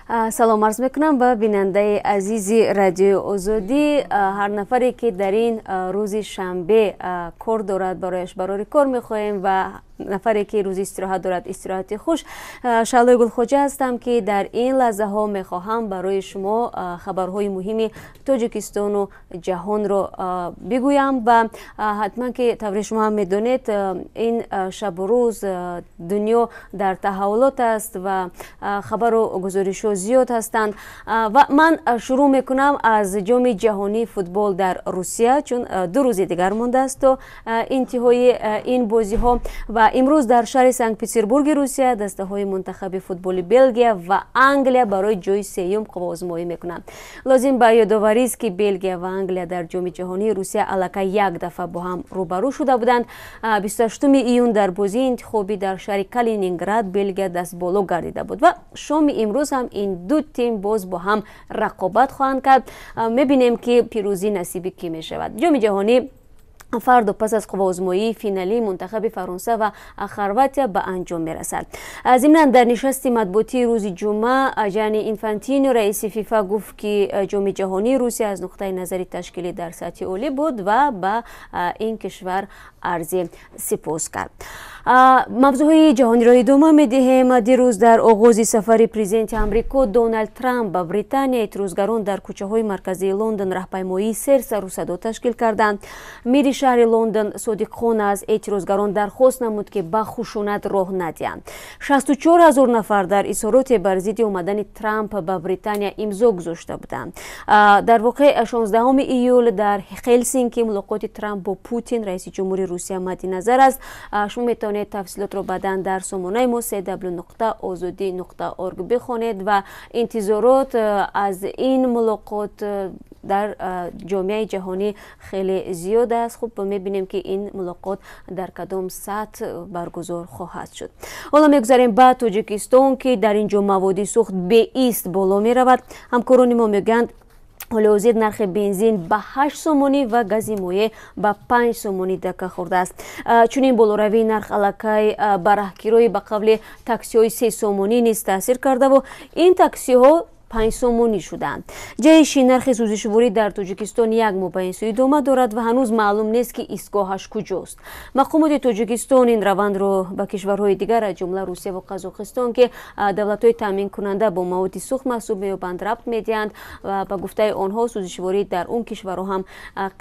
Салом арз мекунам ба бинандаи азизи Радиои Озодӣ. Ҳар нафаре, ки дар ин рӯзи шанбе кор дорад, барояш барори кор мехоҳем ва нафаре, ки рӯзи истироҳат дорад, истироҳати хуш. Шаҳлои Гулхоҷа ҳастам, ки дар ин лаҳзаҳо мехоҳам барои шумо хабарҳои муҳими Тоҷикистону ҷаҳонро бигӯям. Ва ҳатман, ки тавре шумо ҳам медонед, ин шабу рӯз дунё дар таҳаввулот аст ва хабару гузоришҳо зиёд ҳастанд. Ва ман шурӯъ мекунам аз Ҷоми ҷаҳонии футбол дар Русия, чун 2 рӯзи дигар мондааст то интиҳои ин бозиҳо. Ва имрӯз дар шаҳри Санкт Петербурги Русия дастаҳои мунтахаби футболи Белгия ва Англия барои ҷои сеюм қувваозмоӣ мекунанд. Лозим ба ёдоварист, ки Белгия ва Англия дар Ҷоми ҷаҳонии Русия аллакай як дафъа бо ҳам рӯбарӯ шуда буданд. 28 июн дар бозии интихобӣ дар шаҳри Калининград Белгия дастболо гардида буд ва шоми имрӯз ҳам ин ду тим боз бо ҳам рақобат хоҳанд кард. Мебинем, ки пирӯзӣ насиби кӣ мешавад. Ҷоми ҷаҳонӣ фардо пас аз қувваозмоии финалии мунтахаби Фаронса ва Хорватия ба анҷом мерасад. Зимнан, дар нишасти матбуотии рӯзи ҷумъа Ҷани Инфантино, раиси ФИФА, гуфт, ки Ҷоми ҷаҳонии Русия аз нуқтаи назари ташкилӣ дар сатҳи олӣ буд ва ба ин кишвар арзи сипос кард. Мавзӯъҳои ҷаҳониро идома медиҳем. Дирӯз дар оғози сафари президенти Амрико Доналд Трамп ба Британия эътирозгарон дар кӯчаҳои марказии Лондон раҳпаймоии серсару садо ташкил карданд. Мири шаҳри Лондон Содиқхон аз эътирозгарон дархост намуд, ки ба хушунат роҳ надиҳанд. 64 000 нафар дар изҳороте бар зидди омадани Трамп ба Британия имзо гузошта буданд. Дар воқеъ, 16 июл дар Хелсинки мулоқоти Трамп бо Путин, раиси ҷумҳури Русия, мадди назар аст. Шумо метавонед тафсилотро баъдан дар сомонаи мо cw.ozodi.org бихонед. Ва интизорот аз ин мулоқот дар ҷомеаи ҷаҳонӣ хеле зиёд аст. Хуб, мебинем, ки ин мулоқот дар кадом сатҳ баргузор хоҳад шуд. Ҳоло мегузарем ба Тоҷикистон, ки дар ин ҷо маводи сӯхт беист боло меравад. Ҳамкорони мо мегӯянд, ҳоли ҳозир нархи бензин ба 8 сомонӣ ва гази моеъ ба 5 сомонӣ дака хӯрдааст. Чунин болоравии нарх аллакай ба раҳкирои ба қавли таксиҳои 3 сомонӣ низ таъсир кардаву ин таксиҳо 5 сомонӣ шуданд. Ҷаҳиши нархи сӯзишворӣ дар Тоҷикистон як моҳ ба ин сӯ идома дорад ва ҳанӯз маълум нест, ки истгоҳаш куҷост. Мақомоти Тоҷикистон ин равандро ба кишварҳои дигар, аз ҷумла Русия ва Қазоқистон, ки давлатҳои таъминкунанда бо маводи сӯхт маҳсуб меёбанд, рабт медиҳанд ва ба гуфтаи онҳо сӯзишворӣ дар он кишварҳо ҳам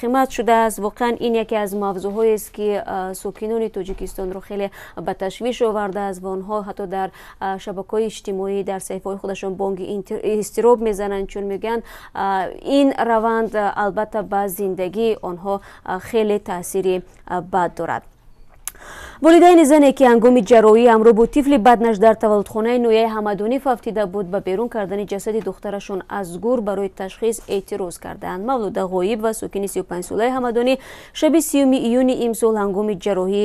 қимат шудааст. Воқеан, ин яке аз мавзӯъҳоест, ки сокинони Тоҷикистонро хеле ба ташвиш овардааст ва онҳо ҳатто дар шабакаҳои иҷтимоӣ, дар саҳифаҳои худашон бонги изтироб мезананд, чун мегӯянд, ин раванд албатта ба зиндагии онҳо хеле таъсири бад дорад. Волидайни зане, ки ҳангоми ҷарроҳӣ ҳамроҳ бо тифли баднаш дар таваллудхонаи ноҳияи Ҳамадонӣ фавтида буд, ба берун кардани ҷасади духтарашон аз гур барои ташхис эътироз кардаанд. Мавлуда Ғоиб ва сокини 35-солаи Ҳамадонӣ шаби 30-уми июни имсол ҳангоми ҷарроҳӣ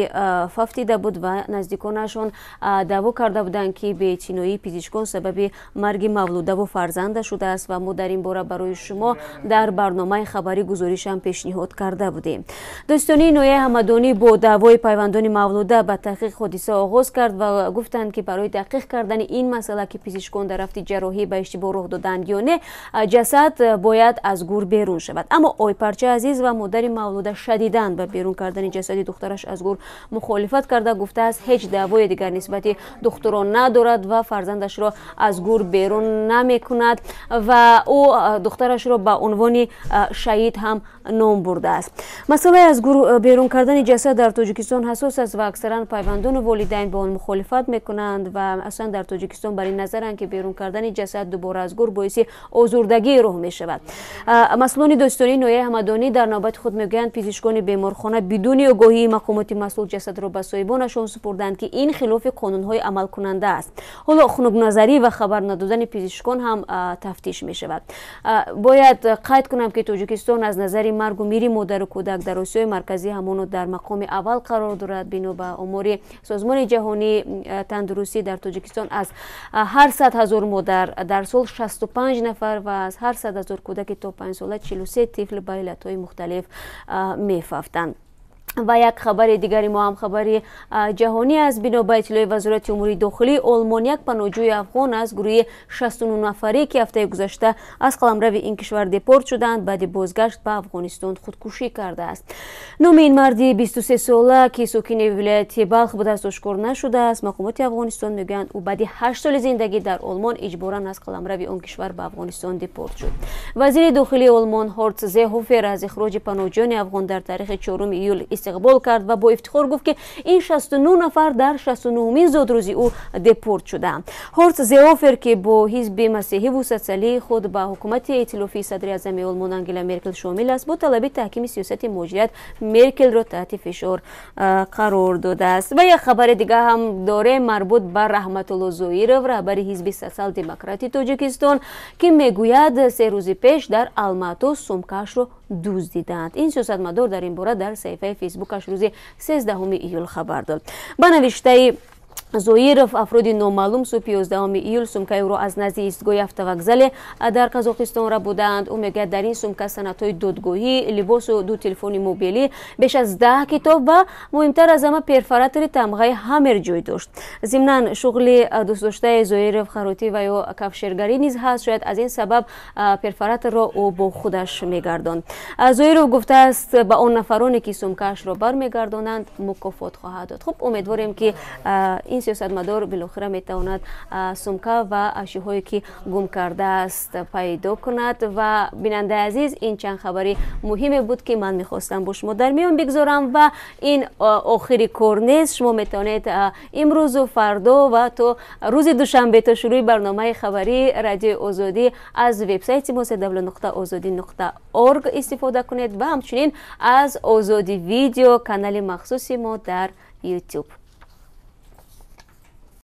фавтида буд ва наздиконашон даъво карда буданд, ки беэътиноии пизишкон сабаби марги мавлудаву фарзанда шудааст. Ва мо дар ин бора барои шумо дар барномаи хабарӣ гузоришам пешниҳод карда будем. Додситонии ноҳияи Ҳамадонӣ бо даъвои пайвандони Мавлуда ба таҳқиқи ҳодиса оғоз кард ва гуфтанд, ки барои таҳқиқ кардани ин масъала, ки пизишкон дар рафти ҷарроҳӣ ба иштибоҳ роҳ доданд ё не, ҷасад бояд аз гур берун шавад. Аммо Ойпарча Азиз ва модари Мавлуда шадидан ба берун кардани ҷасади духтараш аз гур мухолифат карда, гуфтааст, ҳеҷ даъвое дигар нисбати духтурон надорад ва фарзандашро аз гур берун намекунад ва ӯ духтарашро ба унвони шаҳид ҳам ном бурдааст. Масъалаи аз гур берун кардани ҷасад дар Тоҷикистон ҳассос аст ва аксаран пайвандону волидайн ба он мухолифат мекунанд ва аслан дар Тоҷикистон бар ин назаранд, ки берун кардани ҷасад дубора аз гур боиси озурдагии рӯҳ мешавад. Масъулони додситонии ноҳияи Ҳамадонӣ дар навбати худ мегӯянд, пизишкони беморхона бидуни огоҳии мақомоти масъул ҷасадро ба соҳибонашон супурданд, ки ин хилофи қонунҳои амалкунанда аст. Ҳоло хунукназарӣ ва хабар надодани пизишкон ҳам тафтиш мешавад. Бояд қайд кунам, ки Тоҷикистон аз назари маргу мири модару кӯдак дар Осиёи Марказӣ ҳамоно дар мақоми аввал қарор дорад. Бино ба омори Созмони ҷаҳонии тандурустӣ, дар Тоҷикистон аз ҳар 100 000 модар дар сол 65 нафар ва аз ҳар 100 000 кӯдаки то 5-сола 43 тифл ба иллатҳои мухталиф мефавтанд. Ва як хабари дигари мо ҳам хабари ҷаҳонӣ аст. Бино ба иттилои Вазорати умури дохилии Олмон, як паноҳҷӯи афғон аз гурӯҳи 69 нафарӣ, ки ҳафтаи гузашта аз қаламрави ин кишвар депорт шуданд, баъди бозгашт ба Афғонистон худкушӣ кардааст. Номи ин марди 23 сола, ки сокини вилояти Балх будааст, ошкор нашудааст. Мақомоти Афғонистон мегӯянд, ӯ баъди 8 соли зиндагӣ дар Олмон иҷборан аз қаламрави он кишвар ба Афғонистон депорт шуд. Вазири дохилии Олмон Ҳорст Зеҳофер аз ихроҷи паноҳҷӯёни афғон дар таърихи 4 июл истиқбол кард ва бо ифтихор гуфт, ки ин 69 нафар дар 69-умин зодрӯзи ӯ депорт шудаанд. Ҳорст Зеҳофер, ки бо ҳизби масеҳиву социалии худ ба ҳукумати эътилофии садри аъзами Олмон Ангела Меркел шомил аст, бо талаби таҳкими сиёсати муҳоҷират Меркелро таҳти фишор қарор додааст. Ва як хабари дига ҳам дорем, марбут ба Раҳматулло Зоиров, раҳбари ҳизби Социал-демократи Тоҷикистон, ки мегӯяд, 3 рӯзи пеш дар Алмато сумкаашро дуздиданд. Ин сиёсатмадор дар ин бора дар саҳифаи Фейсбукаш рӯзи 13 июл хабар дод. Ба навиштаи Зоиров, афроди номаълум субҳи 11 июл сумкаи ӯро аз назди истгоҳи автовокзале дар Қазоқистон рабуданд. Ӯ мегӯяд, дар ин сумка санадҳои додгоҳӣ, либосу ду телефони мобилӣ, беш аз 10 китоб ва, муҳимтар аз ҳама, перфоратори тамғаи Ҳаммер ҷой дошт. Зимнан, шуғли дӯстдоштаи Зоиров харотӣ ва ё кафшергарӣ низ ҳаст. Шояд аз ин сабаб перфораторро ӯ бо худаш мегардонд. Зоиров гуфтааст, ба он нафароне, ки сумкаашро бармегардонанд, мукофот хоҳад дод. Хуб, умедворем, ки ин сиёсатмадор билохира метавонад сумка ва ашёҳое, ки гум кардааст, пайдо кунад. Ва, бинандаи азиз, ин чанд хабари муҳиме буд, ки ман мехостам бо шумо дар миён бигзорам. Ва ин охири кор нест. Шумо метавонед имрӯзу фардо ва то рӯзи душанбе, то шурӯи барномаи хабарии Радиои Озодӣ, аз вебсайти мо www.ozodi.org истифода кунед ва ҳамчунин аз Озодӣ Видео, канали махсуси мо дар YouTube.